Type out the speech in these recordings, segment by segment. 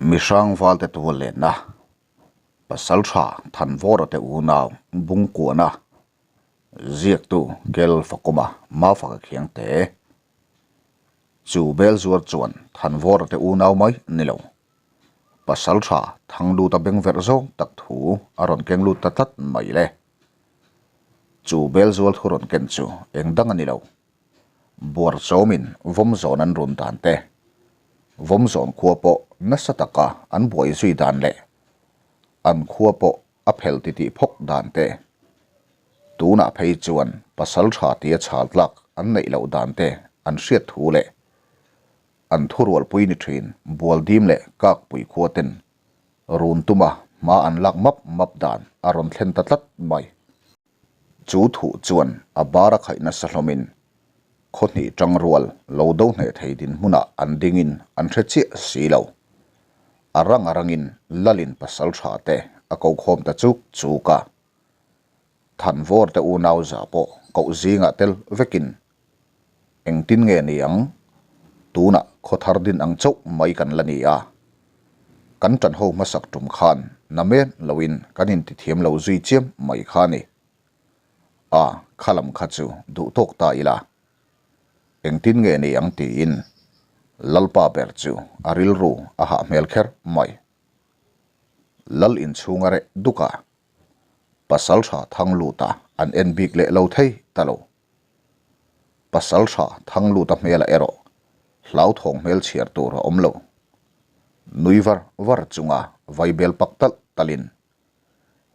Mihrang valte tual lenna Pasaltha Thanvawra te unau Bungkuana ziaktu Kel Fakawma Mafaka Khiangte chu bel zuar chuan Thanvawra te unau mai ni lo. Pasaltha Thangluta bengverh zawng tak thu a rawn keng lut ta tlat mai le. Chu bel zual thu rawn ken chu eng dang a ni lo. Buar chawmin vawm zawn an run dan te, vawm zawn khua pawh nasa taka an buai zui dan leh an khua pawh a phel titih phawk dan te, tunah phei chuan pasal tha tia chhal tlak an neih loh dan te an hriat thu leh an thurualpui ni thin Bualdim leh Kakpui khua ten run tuma hma an lak map map dan a rawn thlen ta tlat mai. Chu thuh chuan a bar a khaih nasa hlawmin khaw hnih tang rual lo do hneh thei dinhmunah an dingin an hre chiah si lo. A rang a rangin Lalin pasal tha te a ko khawm ta chuk chuk a. Thanvawr te unau za pawh koh zingah tel vekin engtin nge ni ang? Tunah khaw thar din ang chauh mai kan la ni a. Kan ṭan ho hmasak ṭum khan na men loin kan intithiam lo zui chiam mai kha a ni. A, kha lam kha chu duh tawk ta ila. Engtin nge ni ang tiin Lalpa ber chu a rilru a hah hmel kher mai. Lal inchhung a reh duk a, Pasalṭha thang luta an en bik leh lo thei ta lo. Pasalṭha Thangluta hmelah erawh hlauthawng hmel chhiar tur a awm lo. Nui var var chunga vaibel pak talh talhin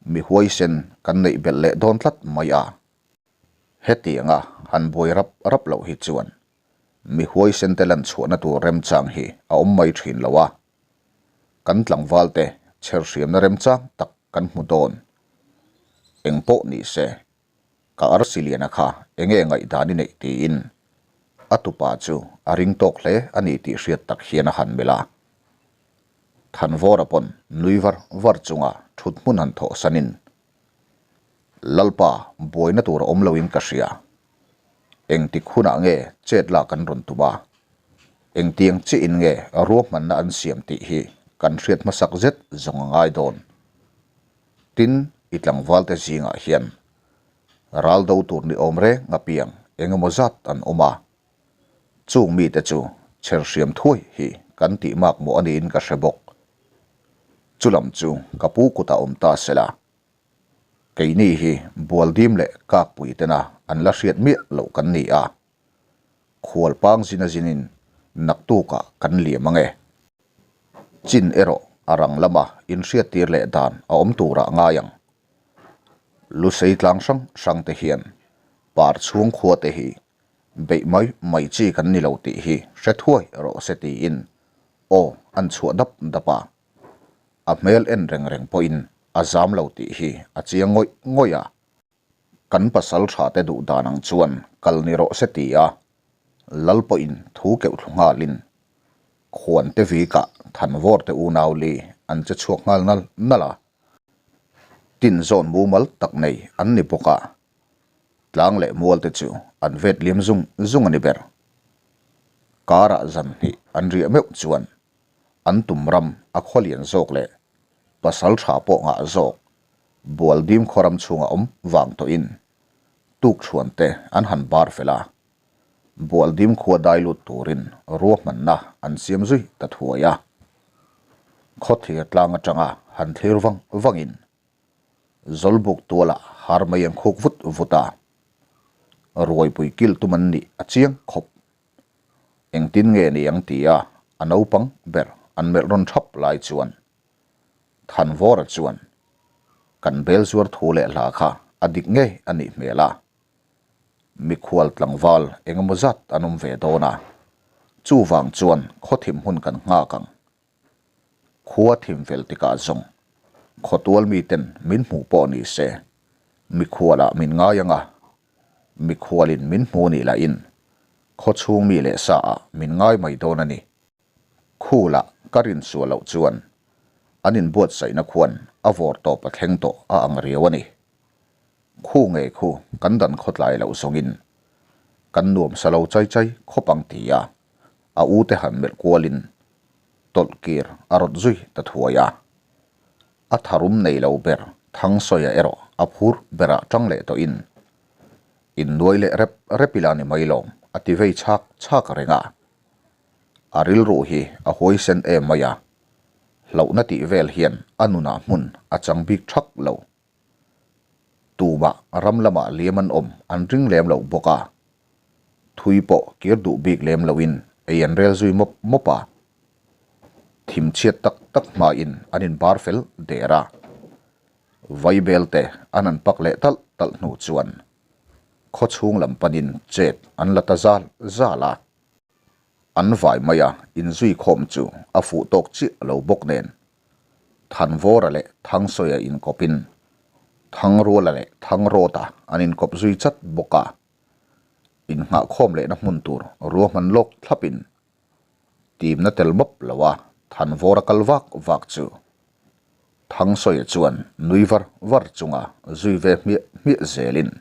mi huaisen kan neih belh leh dawn tlat mai a. Hetianga han buai rap rap loh hi chuan mi huaisen te lan chhuahna tur remchang hi a awm mai thin lo a. Kan tlangvalte chher hriamna remchang tak kan hmu dawn. Engpawh ni se Ka arsi liana kha enge ngaihdan i neih tiin a tupa chu a ring tawk hle a ni tih hriat tak hian a han melh a. Thanvawra pawn nui var var chunga thut hmun han thawh sanin, Lalpa, buaina tur a awm loin ka hria. Engtik hunah nge chet lak an rawn tum a? Engtiang chiahin nge ruahmanna an siam tih hi kan hriat hmasak zet zawng a ngai dawn. Tin, i tlangvalte zingah hian ral do tur ni awm reng apiang eng emaw zat an awm a, chung mite chu chher hriam thuai hi kan tih mak mawh a niin ka hre bawk. Chulam chu ka pu kutah awm ta se la, keini hi bualdim leh kakpui tena an la hriat miah loh kan ni a, khualpang zin a zinin naktukah kan liam ange. Chin erawh a rang lama inhriattir leh dan a awm turah ngai ang. Lusei tlang hrang hrang te hian par chhung khua te hi beih mai mai chi kan ni lo tih hi hre thuai rawh se tiin aw an chhuah dap dap a. A hmel en reng reng pawhin a zam lo tih hi a chiang ngawih ngawih a. Kan pasal tha te duh dan ang chuan kal ni rawh se ti a, Lal pawhin thu keuh thlu nghalin Khuante vikah Thanvawr te unau li an che chhuak nghal nal nal a. Tin zawn mumal tak nei an ni bawk a, tlang leh mual te chu an vet liam zung zung a ni ber. Karah zan hnih an riah meuh chuan an tum ram a khawlian zawk leh pasal tha pawh ngah zawk Bualdim khawram chhunga awm vang tawhin tukchhuan te an han bar fel a, Bualdim khua dai lut turin ruahmanna an siam zui ta thuai a. Khawthlir tlang atanga han thlir vang vangin Zawlbuk tualah har mai an khuk vut vut a, ruaipui kil tum an nih a chiang khawp. Engtin nge ni ang tia a naupang ber an melh rawn thap lai chuan Thanvawra chuan kan bel zuar thu leh hla kha a dik ngei a nih hmel a. Mikhual tlangval eng emaw zat an awm ve dawn a, chuvang chuan khaw thim hun kan nghak ang. Khua thim fel tikah zawng khawtual miten min hmuh pawh ni se, mikhualah min ngai ang a, mikhualin min hmu nih lahin khaw chhung mi leh saah min ngai mai dawn a ni. Khula ka rinsual loh chuan an inbuatsaihna khuan a vawr tawp a thleng tawh a ang riau a ni. Khu nge khu kan dan khawtlai loh zawngin kan nuam sa lo chai chai khawp ang ti a, a u te han melh kualin. Tawlh kir a rawt zui ta thuai a. A tharum nei lo ber Thangsawiah erawh a phur berah tang leh tawhin innuai leh rep rep ila ni mai lawm a ti vei chhak chhak reng a. A rilru hi a huaisen em mai a, hlauhna tih vel hian a nunah hmun a chang bik thak lo. Tumah ram lamah liam an awm an ring lem lo bawk a, thui pawh kir duh bik lem loin ei an rel zui mawp mawp a. Thim chhiat tak tak hmain an inbar fel der a, Vaibel te an han pak leh talh talh hnu chuan khawchhung lam panin chet an la ta zal zal a. An vai mai a, inzui khawm chu a fuh tawk chiah lo bawk nen. Thanvawra leh Thangsawiah inkawpin Thangruala leh Thangrawta an inkawp zui chat bawk a. Innghahkhawm lehna hmun tur ruahman lawk thlapin timna tel mawp lo a Thanvawra kal vak vak chu Thangsawiah chuan nui var var chunga zui ve hmiah hmiah zelin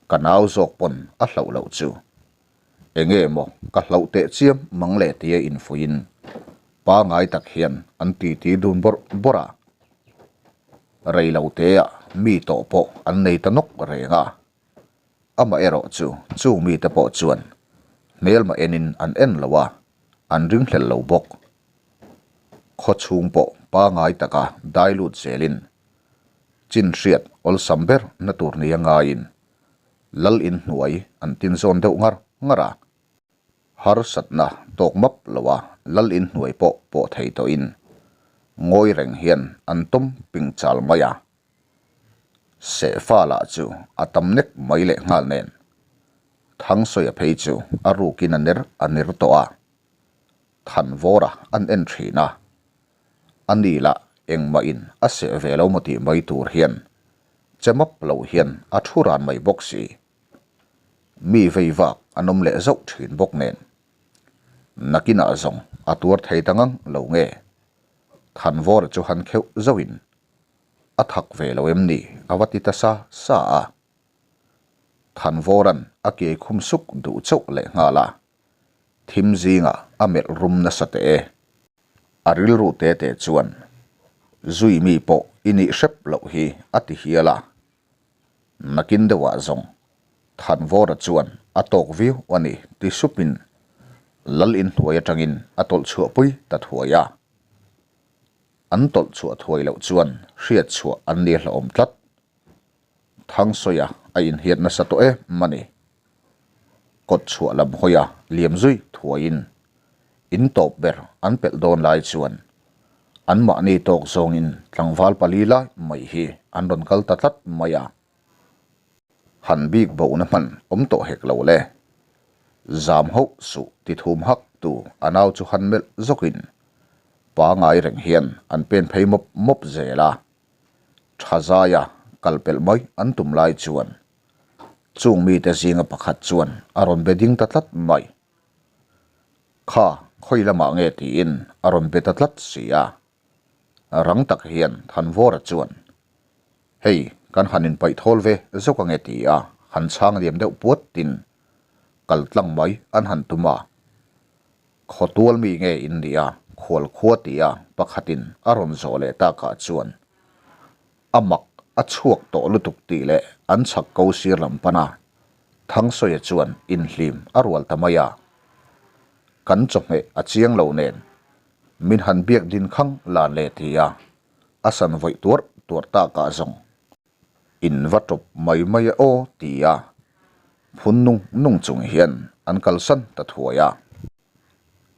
ka nau zawk pawn a hlauh loh chu Enge maw ka hlauh teh chiam mang le tia infuiin pangai tak hian an titi dun bawrh bawrh a. Rei lo teah mi tawh pawh an nei ta nawk reng a. Amaherawh chu chung mite pawh chuan hmelma enin an en lo a, an ringhlel lo bawk. Khawchhung pawh pangai taka dai lut zelin chin hriat awlsam ber na tur nia ngaiin Lal in hnuai an tin zawn deuh ngar ngar a, harsatna tawk map lo a lal in hnuai pawh pawh thei tawhin ngawi reng hian an tawm ping chal mai a. Sehfa lah chu a tam nek mai leh nghal nen Thangsawiah phei chu a rukin a ner a ner tawh a, Thanvawra an en thin a, a ni lah engmah in a seh ve lo maw tih mai tur hian che map loh hian a thu ran mai bawk si. Mi vei vak an awm leh zauh thin bawk nen. Nakinah zawng a tuar thei ta ngang lo nge? Thanvawra chu han kheuh zauhin a thak ve lo em ni a va ti ta sa sa a. Thanvawra'n a ke khum suk duh chauh leh nghal a. Thim zingah a melh rum nasa teh e. A rilru te te chuan, Zui mi pawh i nih hrep loh hi a ti hial a. Nakin deuhah zawng Thanvawra chuan a tawk viau a ni ti supin Lal inhnuai atangin a tawlh chhuahpui ta thuai a. An tawlh chhuah thuai loh chuan hriat chhuah an ni hlauhawm tlat. Thangsawiah a inhiat nasa tawh em a ni. Kawt chhuah lam hawia liam zui thuaiin in tawp ber an pelh dawn lai chuan anmahni tawk zawngin tlangval pali lai mai hi an rawn kal ta tlat mai a. Han bik bohna hman awm tawh hek lo le. Zam hauh suh ti thum hak tu a nau chu han melh zawkin pangai reng hian an pen phei mawp mawp zel a. Tha zaia kal pelh mai an tum lai chuan chung mite zinga pakhat chuan a rawn be ding ta tlat mai. Kha khawi lamah nge tiin a rawn be ta tlat si a. Rang tak hian Thanvawra chuan, Hei, kan han inpaih thawl ve zawk ange ti a han chhang liam deuh puat tin kal tlang mai an han tum a. Khawtual mi nge in nih a, khual khua ti a pakhatin a rawn zawh leh takah chuan a mak a chhuak tawh lutuk tih leh an chhak ko sir lam pan a, Thangsawiah chuan inhlim a rual ta mai a. Kan chawhmeh a chiang lo nen min han biak din khang lan leh ti a, a san vawih tuarh tuarh takah zawng in va tawp mai mai e aw ti a, phun nung nung chung hian an kalsan ta thuai a.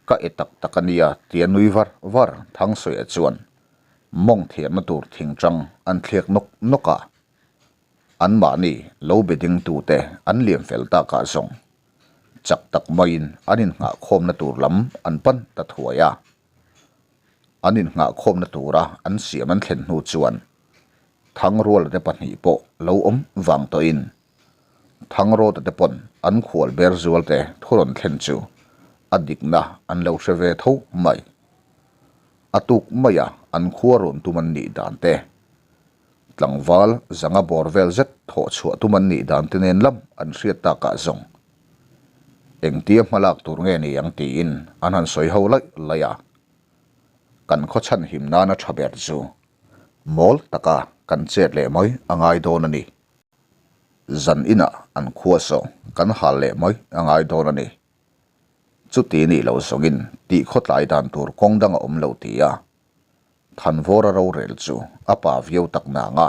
Ka e tak tak a nia tia nui var var Thangsawiah chuan mawng thiarna tur thingchang an thliak nawk nawk a. Anmahni lo be dingtute an liam fel takah zawng chak tak maiin an innghahkhawmna tur lam an pan ta thuai a. An innghahkhawmna tura an siam an thlen hnu chuan Thangruala te pahnih pawh lo awm vang tawhin Thangrawta te pawn an khual ber zual te thu rawn thlen chu a dikna an lo hre ve tho mai. A tuk maia an khua rawn tum an nih dan te, tlangval zanga bawr vel zet thawh chhuah tum an nih dan te nen lam an hriat takah zawng engtia hmalak tur nge ni ang tiin an han sawi ho laih laih a. Kan khaw chhanhim nana tha ber chu mawl taka kan chet leh mai a ngai dawn a ni. Zan inah an khua saw kan hal leh mai a ngai dawn a ni. Chuti nih loh zawngin tih khawtlai dan tur kawng dang a awm lo ti a, Thanvawra rorel chu a pa viau tak nang a,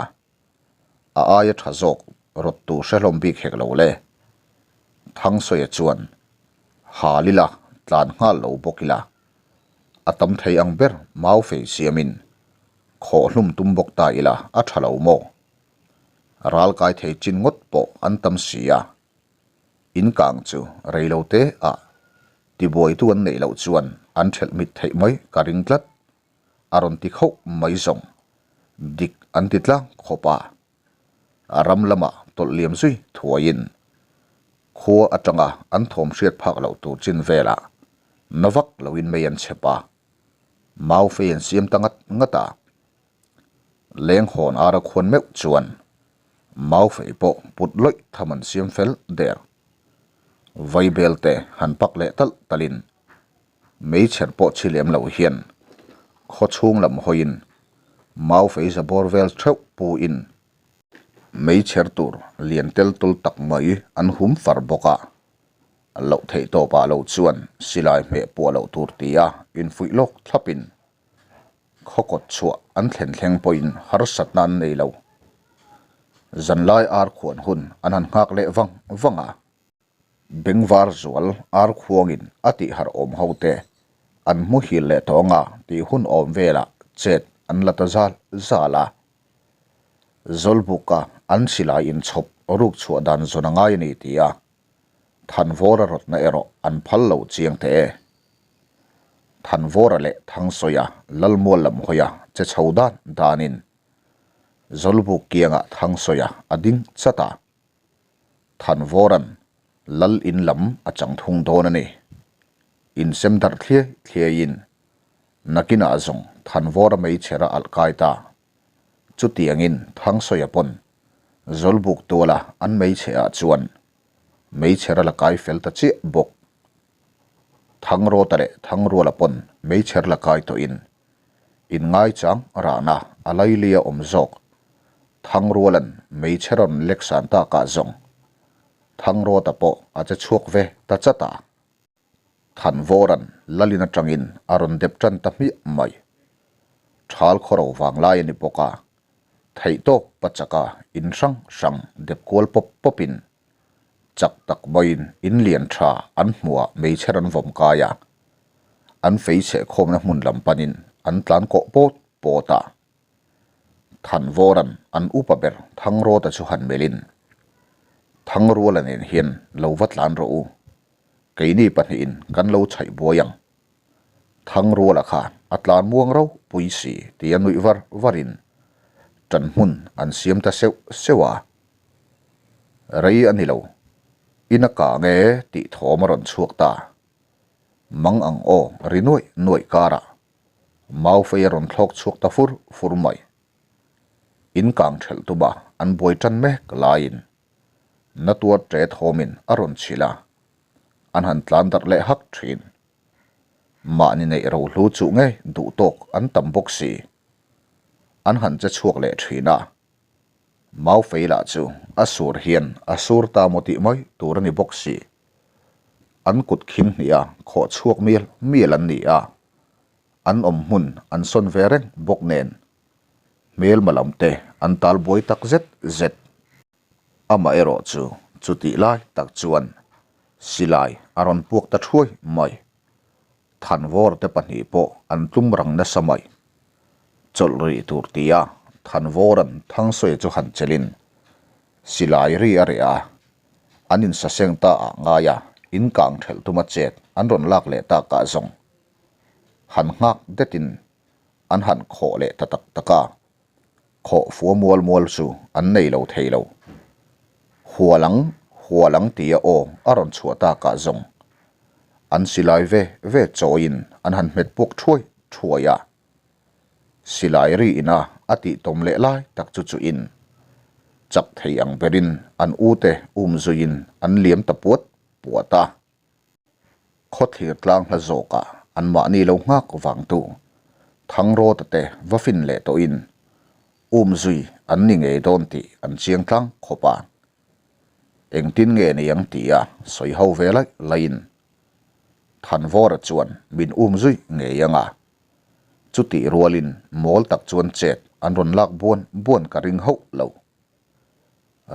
a aia tha zawk rawttu hre hlawm bik hek lo le. Thangsawiah chuan hal ila tlan nghal lo bawk ila, a tam thei ang ber mau fei siamin khawh hlum tum bawk ta ila a tha lo maw? Ral kai thei chin ngawt pawh an tam si a, in kang chu rei lo te ah tibuaitu an neih loh chuan an thelh mit theih mai ka ring tlat. A rawn ti khauh mai zawng dik an ti tlang khawp a, a ram lamah tawlh liam zui thuaiin khua atanga an thawm hriat phak loh tur chin velah na vak loin mei an chep a, mau fei an siam ta ngat ngat a. Leng hawn ara khuan meuh chuan mau fei pawh put lawih tham an siam fel der. Vaibel te han pak leh talh talhin Meichher pawh chhi lem loh hian khaw chhung lam hawiin mau fei za bawr vel theuh pu in meichher tur lian tel tul tak mai an hum far bawk a, loh theih tawp ah lo chuan silai hmeh puah loh tur tia infuih lawk thlap in khaw kawt chhuah an thlen thleng pawhin harsatna an nei lo. Zanlai ar khuan hun an han nghak leh vang vang a. Bengvar zual ar khuangin a tih harh awm ho te an hmuhil leh tawh anga tih hun awm velah chet an la ta zal zal a. Zawlbuka an silai inchhawp ruk chhuah dan zawn a ngai a ni ti a, Thanvawra rawtna erawh an phal lo chiang teh e. Thanvawra leh Thangsawiah Lalmual lam hawia che chho dan danin Zawlbuk kiangah Thangsawiah a ding chat a. Thanvawra'n Lal in lam a chang thung dawn a ni. Insem darh thliai thliaiin nakinah zawng Thanvawra meichher a alh kai ta. Chutiangin Thangsawiah pawn Zawlbuk tuala an meichhe ah chuan meichher a la kai fel ta chiah bawk. Thangrawta leh Thangruala pawn meichher la kai tawhin inngaichang rahna a lailia awm zawk. Thangruala'n meichher rawn lek san takah zawng Thangrawta pawh a che chhuak ve ta chat a. Thanvawra'n Lalin atangin a rawn dep tan ta hmiah mai. Thal khawro vanglai a ni bawk a, theihtawk pachaka in hrang hrang dep kual pawp pawpin Chak tak maiin in lian tha an hmuhah meichher an vawm kai a, an fei chhehkhawmna hmun lam panin an tlan kawh pawt pawt a. Thanvawra'n an upa ber Thangrawta chu han melhin, Thangruala nen hian lo va tlan rawh u, keini pahnihin kan lo chhaih buai ang. Thangruala kha a tlan muang ropui si tia nuih var varin ṭan hmun an siam ta seuh seuh a. Rei a ni lo. In a kang e tih thawm a rawn chhuak ta. Mang ang aw ri nuaih nuaih karah Maufei a rawn thlawk chhuak ta fur fur mai. In kang ṭhelh tuma an buai ṭan mek laiin na tuar ṭe thawmin a rawn chhilh a, an han tlan darh leh hak ṭhin. Mahni neih rohlu chuh ngei duh tawk an tam bawk si. An han che chhuak leh ṭhin a. Maufei lah chu a sur hian a sur ta maw tih mai tur a ni bawk si. An kut khing hnih a khawh chhuak mial mial an ni a, an awm hmun an sawn ve reng bawk nen hmelma lam te an tal buai tak zet zet. Amaherawh chu chutih lai tak chuan silai a rawn puak ta thuai mai. Thanvawr te pahnih pawh an tlum rang nasa mai. Chawlh rih tur tia Thanvawra'n Thangsawi chu han chelhin silai ri a reh a, an insaseng ta ah ngai a, in kang thelh tuma chet an rawn lak leh tak ah zawng han nghak detin an han khawh leh ta tak tak a. Khawh fua mual mual chu an nei lo thei lo. Hual ang, hual ang tia aw a rawn chhuah takah zawng an silai ve ve chawiin an han hmet puak thuai thuai a. Silai ri ina a tih tawm leh lai tak chu chuin chak thei ang berin an ute um zuiin an liam ta puat puat a. Khawthlir tlang hla zawkah anmahni lo nghak vangtu. Thangrawta te va fin leh tawhin um zui an ni ngei dawn tih an chiang tlang khawp a. Engtin nge ni ang tia sawi ho ve laih laihin Thanvawra chuan min um zui ngei ang a. Chutih rualin mawl tak chuan chet an rawn lak buan buan ka ring hauh lo.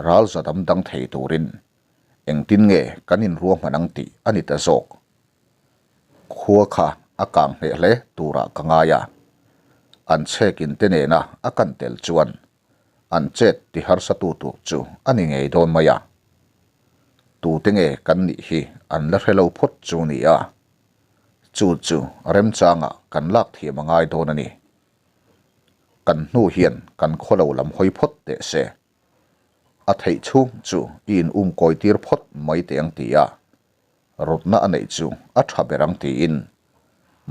Ral za dam dang thei turin engtin nge kan inruahman ang tih a ni ta zawk. Khua kha a kang hneh hle turah ka ngai a, an chhekin te nena a kan tel chuan an chet ti harsa tu tur chu a ni ngei dawn mai a. Tute nge kan nih hi an la hre lo phawt chu ni a, chu chu remchangah kan lak thiam a ngai dawn a ni. Kan hnu hian kan khaw lo lam hawi phawt teh se. A theih chhung chu i in um kawi tir phawt mai teh ang ti a, rawtna a neih chu a tha ber ang tiin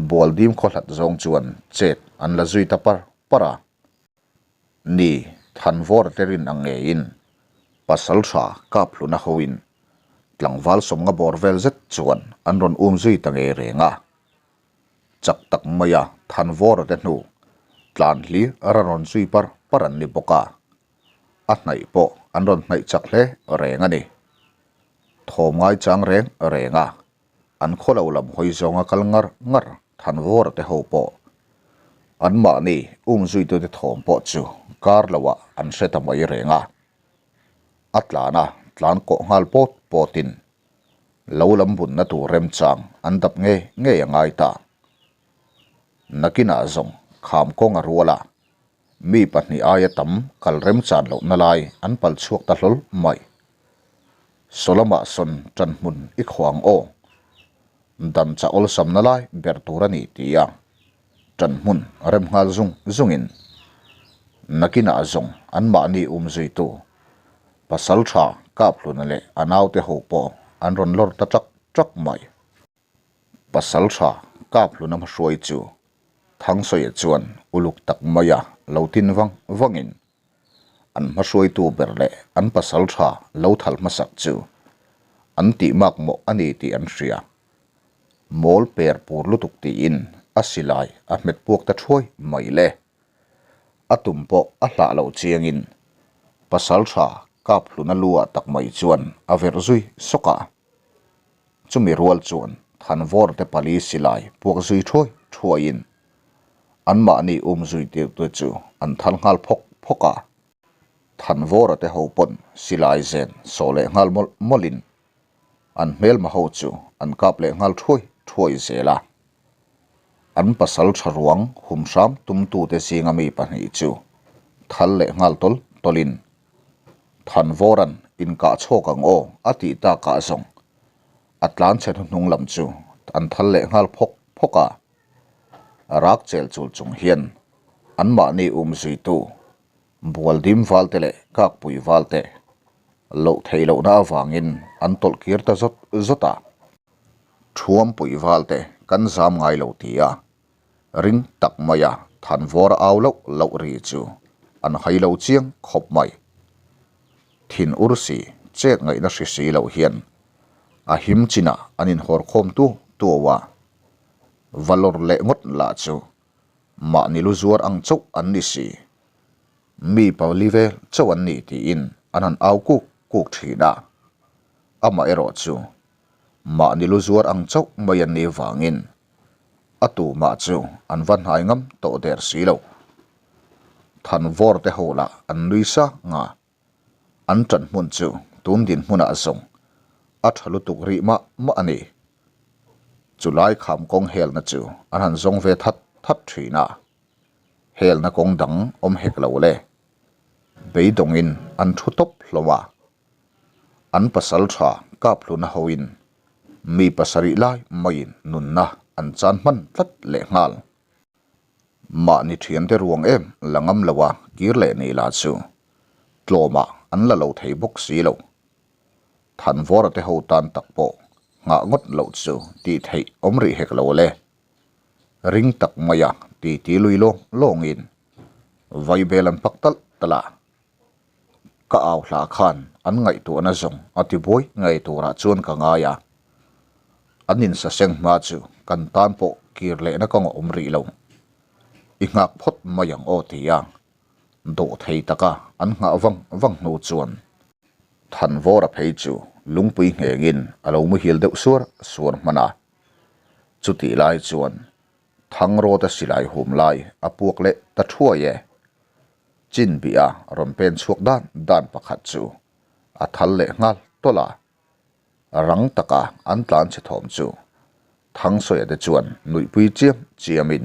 Bualdim khaw hlat zawng chuan chet an la zui ta par par a. Ni, Thanvawra te rin ang ngeiin Pasaltha Kaphluna hoin tlangval sawmnga bawr vel zet chuan an rawn um zui ta ngei reng a. Chak tak maia Thanvawra te hnu tlan hlir a rawn zui par par an ni bawk a. A hnaih pawh an rawn hnaih chak hle reng a ni. Thawm ngai chang reng reng a, an khaw lo lam hawi zawnga kal ngar ngar Thanvawra te ho pawh anmahni umzuitute thawm pawh chu kar loah an hre ta mai reng a. A tlana tlan kawh nghal pawt pawtin lo lam bunna tur remchang an dap ngei ngei a ngai ta. Nakinah zawng kham kawng a rual a, Mi pahnih aia tam kal remchan lohna lai an pal chhuak ta hlawl mai. Sawlamah sawn ṭan hmun i khuang aw. Dan chah awlsamna lai ber tur a ni tia ṭan hmun rem nghal zung zungin nakinah zawng anmahni umzuitu Pasalṭha Kaphluna leh a naute ho pawh an rawn lawr ta ṭak ṭak mai. Pasalṭha Kaphluna hmahruai chu Thangsawiah chuan uluk tak maia lo tin vang vangin an hmahruaitu ber leh an pasalṭha lo thal hmasak chu an tih mak mawh a ni tih an hria. Mawl per pur lutuk tiin a silai a hmet puak ta thuai mai le. A tum pawh a hlah loh chiangin pasalṭha Kaphluna lu ah tak mai chuan a verh zui sawk a. Chumi rual chuan Thanvawr te pali silai puak zui thuai thuaiin anmahni um zui tirtu chu an thal nghal phawk phawk a. Thanvawra te ho pawn silai zen sawh leh nghal mawlh mawlhin an hmelma ho chu an kap leh nghal thuai thuai zel a. An pasal tha ruang hum hram tumtute zinga mi pahnih chu thal leh nghal tawl tawlhin Thanvawra'n inkah chhawk ang aw a tih takah zawng a tlanchhe hnuhnung lam chu an thal leh nghal phawk phawk a. Rak chel chul chung hian anmahni umzuitu Bualdim valte leh Kakpui valte loh theih lohna avangin an tawlh kir ta zawt zawt a. Thuampui valte kan zam ngai lo ti a, Ring tak maia Thanvawr au loh loh ri chu an hai lo chiang khawp mai. Thin ur si chet ngaihna hri si loh hian a him chinah an inhawr khawm tu tuau a, va lawr leh ngawt lah chu mahni lu zuar ang chauh an ni si. Mi pali vel chauh an ni tiin an han au kuk kuk thin a, amaherawh chu mahni lu zuar ang chauh mai an nih vangin A tumah chu an va hnai ngam tawh der si lo. Thanvawr te ho lah an nui sang a, an ṭan hmun chu tun dinhmunah zawng a ṭha lutuk rih mah mah a ni. Chulai kham kawng helna chu an han zawng ve that that ṭhin a, helna kawng dang awm hek lo le. Beidawngin an ṭhu tawp hlawm a. An pasal tha Kaphluna hoin mi pasarih lai maiin nunna an chan hman tlat leh nghal. Mahni thiante ruang em la ngam lo a kir leh nei lah chu tlawmah an la lo thei bawk si lo. Thanvawra te ho tan tak pawh nghah ngawt loh chu tih theih awm rih hek lo le. Ring tak maia titi lui lawng lawngin vaibel an pak talh talh a. Ka au hlah khan an ngaihtuahna zawng a ti buai ngei turah chuan ka ngai a. An insaseng hma chu kan tan pawh kir lehna kawng a awm rih lo. I nghak phawt mai ang aw ti a, dawhthei taka an nghah vang vang hnu chuan Thanvawra phei chu lungpui nghengin a lo muhil deuh suar suar hman a. Chutih lai chuan Thangrawta silai hum lai a puak leh ta thuai e. Chinbih a rawn pen chhuak dan dan pakhat chu a thal leh nghal tawlh a. Rang taka an tlan chhe thawm chu Thangsawiate chuan nuihpui chiam chiamin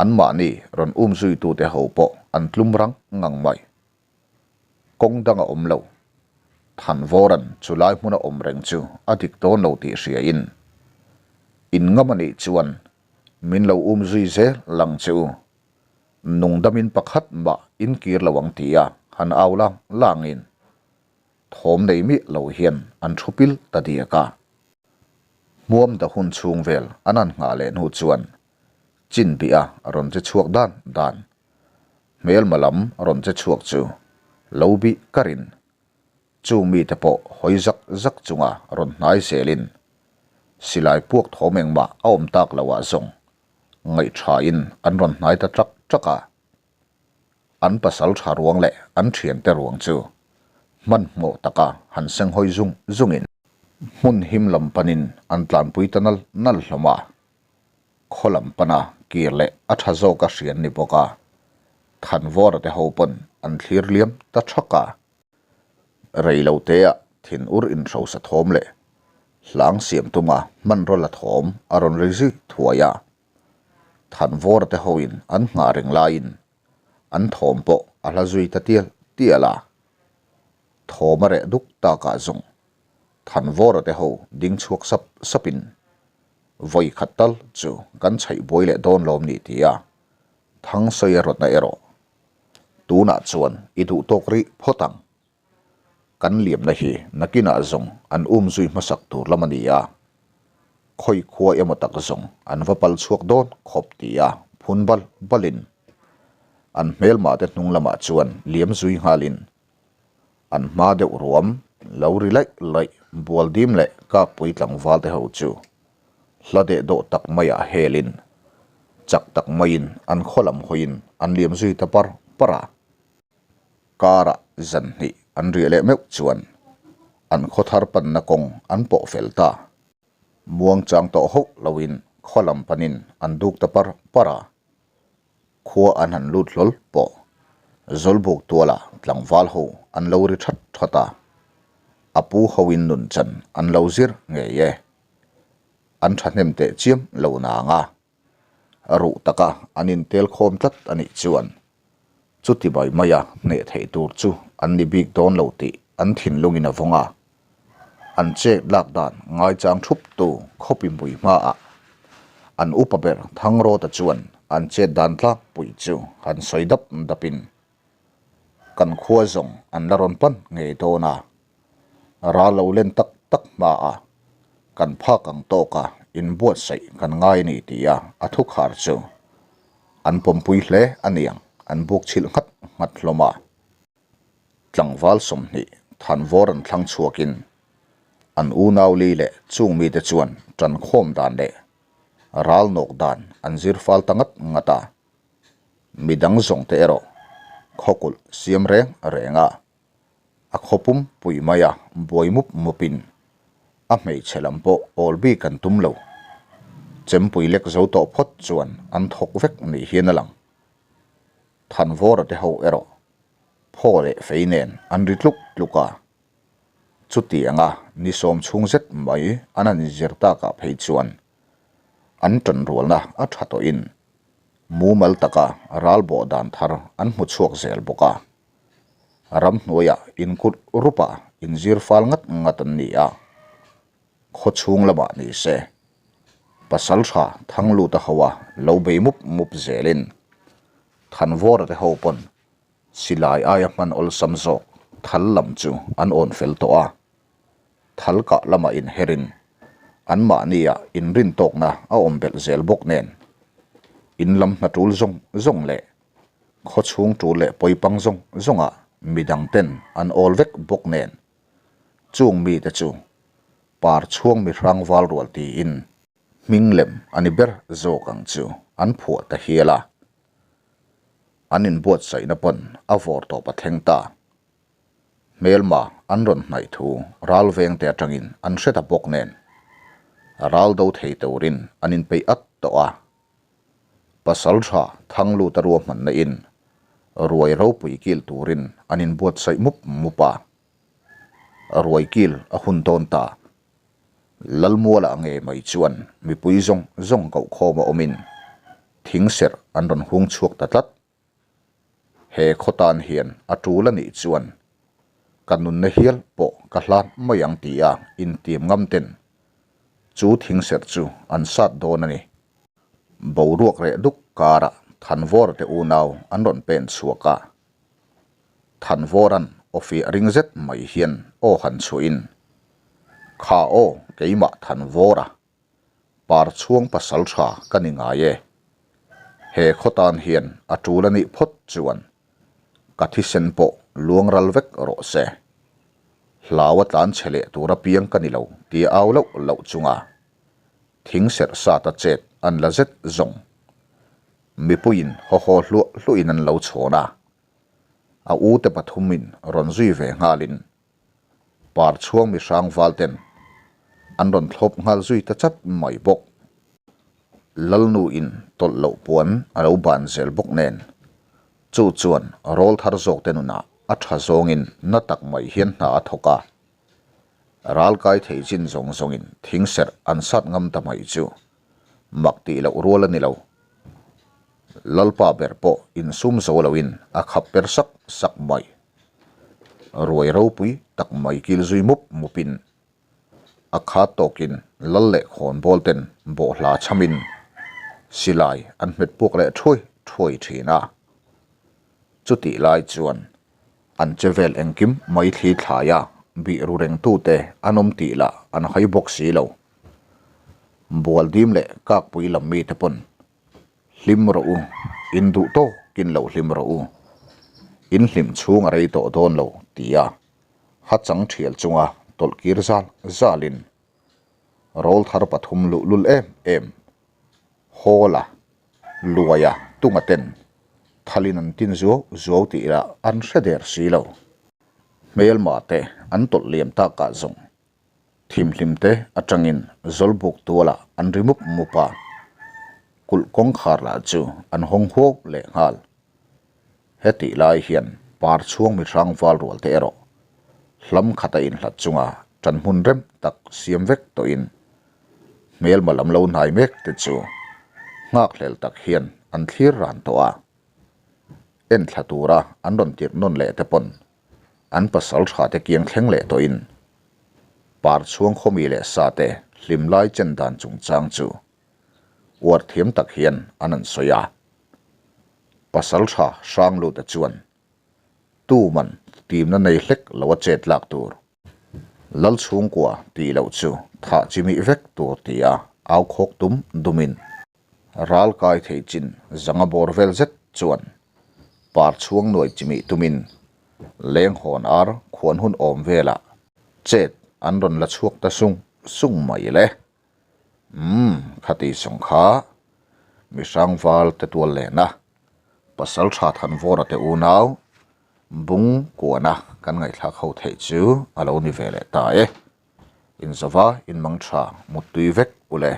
anmahni rawn um zuitute ho pawh an tlum rang ngang mai. Kawng dang a awm lo. Thanvawran chu lai hmuna awm reng chu a dik dawn lo tih hriain in ngam a nih chuan min lo um zui zel lang che u. Nungdamin pakhat mah in kir lo ang tia han au lang langin thawm nei miah lo hian an thu pil ta diak a. Hmuam da hun chhung vel an han nghah leh hnu chuan Chinbih a rawn che chhuak dan dan. Hmelma lam rawn che chhuak chu lo bih karin chung mite pawh hawi zak zak chunga rawn hnai zelin silai puak thawm engmah a awm tak loh ah zawng ngaihṭhain an rawn hnai ta ṭak ṭak a. An pasal ṭha ruang leh an ṭhiante ruang chu hmanhmawh taka han senghawi zung zungin hmun him lam panin an tlanpui ta nal nal hlawm a. Khaw lam pana kir leh a ṭha zawka hrian ni bawk a, Thanvawra te ho pawn an thlir liam ta ṭhak a. Rei lo teah thin ur inhrosa thawm leh hlang siam tuma hmanraw la thawm a rawn ri zui thuai a. Thanvawra te hoin an nghah reng laiin an thawm pawh a hla zui ta tial tial a. Thawm a reh duk takah zawng Thanvawra te ho ding chhuak sap sapin vawi khat tal chu kan chhaih buai leh dawn lawm ni tia Thangsawi a rawtna erawh tunah chuan i duh tawk rih phawt ang. Kan liamna hi nakinah zawng an um zui hmasak tur lam a ni a, khawi khua emaw tak zawng an va pal chhuak dawn khawp tia phun bal balin an hmelmah te hnung lamah chuan liam zui nghalin an hma deuh ruam lo ri laih laih bual dim leh kakpui tlangval te ho chu hla deh dawh tak maiah helin chak tak maiin an khaw lam hawiin an liam zui ta par par a. Karah zan hnih an riah leh meuh chuan an khaw thar panna kawng an pawh fel ta. Muangchang tawh hauh loin khaw lam panin an duk ta par par a. Khua an han lut hlawl pawh Zawlbuk tualah tlangval ho an lo ri that that a, a pu hoin nun chan an lo zir ngei e. An thahnem teh chiam lo nang a, ruh taka an intel khawm tlat a nih chuan chuti mai maia hneh theih tur chu an ni bik dawn lo tih an thinlungin a vawng a. An chet lak dan ngaichang thup tu khawpi mui hmaah an upa ber Thangrawta chuan an chet dan tlangpui chu han sawi dap dapin kan khua zawng an la rawn pan ngei dawn a, ral lo len tak tak hmaah kan phak ang tawka inbuatsaih kan ngai a ni tia a thukhar chu an pawmpui hle a niang an buk chhilh nghat nghat hlawm a. Tlangval 20 Thanvawr an thlang chhuakin an unau li leh chung mite chuan ṭankhawm dan leh ral nawk dan an zir fal ta ngat ngat a. Midang zawng te erawh khawkulh siam reng reng a, a khaw pum pui mai a buai mup mupin a hmeichhe lam pawh awl bik an tum lo. Chempui lek zo tawh phawt chuan an thawk vek ni hian a lang. Thanvawra te ho erawh phaw leh fei nen an ri tluk tluk a. Chuti anga ni sawm chhung zet mai an han inzir takah phei chuan an tanrualna a tha tawhin mumal taka ral bawh dan thar an hmu chhuak zel bawk a. Ramhnuaiah inkulh rupa inzir fal ngat ngat an ni a, khaw chhung lamah ni se pasal tha Thangluta hoa lo bei mup mup zelin Thanvawra te ho pawn silai aia hman awlsam zawk thal lam chu an awn fel tawh a, thal kah lamah inherin anmahnia inrin tawkna a awm belh zel bawk nen in lam hna tul zawng zawng leh khaw chhung tul leh pawipang zawng zawngah midang ten an awl vek bawk nen chung mite chu par chhuang mi hrang val rual tiin hming lem a ni ber zawk ang chu an phuah ta hial a. An inbuatsaihna pawn a vawr tawp a thleng ta. Hmelma an rawn hnaih thu ral vengte atangin an hre ta bawk nen, ral do thei turin an inpeih at tawh a. Pasaltha Thangluta ruahmanna in ruai ropui kil turin an inbuatsaih mup mup a. Ruai kil a hun dawn ta. Lalmuala ngei mai chuan mipui zawng zawng kohkhawm a awmin thing serh an rawn hung chhuak ta tlat. He khaw tan hian a tul a nih chuan ka nunna hial pawh ka hlan mai ang tia intiam ngam ten chu thing serh chu an sat dawn a ni. Boruak reh duk karah Thanvawra te unau an rawn pen chhuak a. Thanvawra'n awfiah ring zet mai hian aw han chhuahin, Kha aw keimah Thanvawra, par chhuang pasal tha ka ni ngai e. He khaw tan hian a tul a nih phawt chuan ka thisen pawh luang ral vek rawh se. Hlau a tlan chhe leh tur apiang ka ni lo tia au loh loh chunga thing serh sat a chet an la zet zawng. Mipuiin haw haw hluah hluahin an lo chhawn a, a ute pathumin rawn zui ve nghalin par chhuang mi hrang val ten an rawn thlawp nghal zui ta chat mai bawk. Lalnuin tawlh loh puan a lo ban zel bawk nen, chu chuan rawl thar zawk te nunah a tha zawngin na tak mai hian hna a thawk a. Ral kai thei chin zawng zawngin thing serh an sat ngam ta mai chu mak tih loh rual a ni lo. Lalpa ber pawh insum zo loin a khap per sak sak mai. Ruai ropui tak mai kil zui mup mupin a khat tawkin lal leh khawnbawl ten bawhhla chhamin silai an hmet puak leh thuai thuai thin a. Chutih lai chuan An che vel engkim mai thli thlaia bih ru rengtute an awm tih lah an hai bawk si lo. Bualdim leh kakpui lam mite pawn hlim rawh u, in duh tawkin lo hlim rawh u, in hlim chhung a rei tawh dawn lo tia hachang thial chunga tawlh kir zal zalin rawlthar pathum luhlul em em Hawla Luaia tunga ten thalin an tin zuau zuau tih lah an hre der si lo. Hmelma te an tawlh liam takah zawng thimhlim te atangin Zawlbuk tualah an ri mup mup a, kulh kawngkhar lah chu an hawng huau leh nghal. Hetih lai hian par chhuang mi hrang val rual te erawh hlam khat a inhlat chunga tan hmun rem tak siam vek tawhin hmelma lam lo hnai mek te chu nghakhlel tak hian an thlir ran tawh a. Enthla tura an rawn tirh nawn leh te pawn an pasal tha te kiang thleng leh tawhin par chhuang khawmi leh sa te hlim lai chen dan chungchang chu uar thiam tak hian an an sawi a. Pasal tha hrang lut a chuan tuman timna nei hlek lo a chet lak tur. Lal chhungkua tih loh chu thah chi mih vek tur tia au khawk tum dumin ral kai thei chin zanga bawr vel zet chuan par chhuang nuai chi mih tumin leng hawn ar khuan hun awm velah chet an rawn la chhuak ta sung sung mai le. Umm khati sawng kha mihrang val te tual lena pasal tha Thanvawra te unau Bung kuana kan ngaihthlak ho theih chu a lo ni ve leh ta e. Inzova inmang tha muttui vek ule.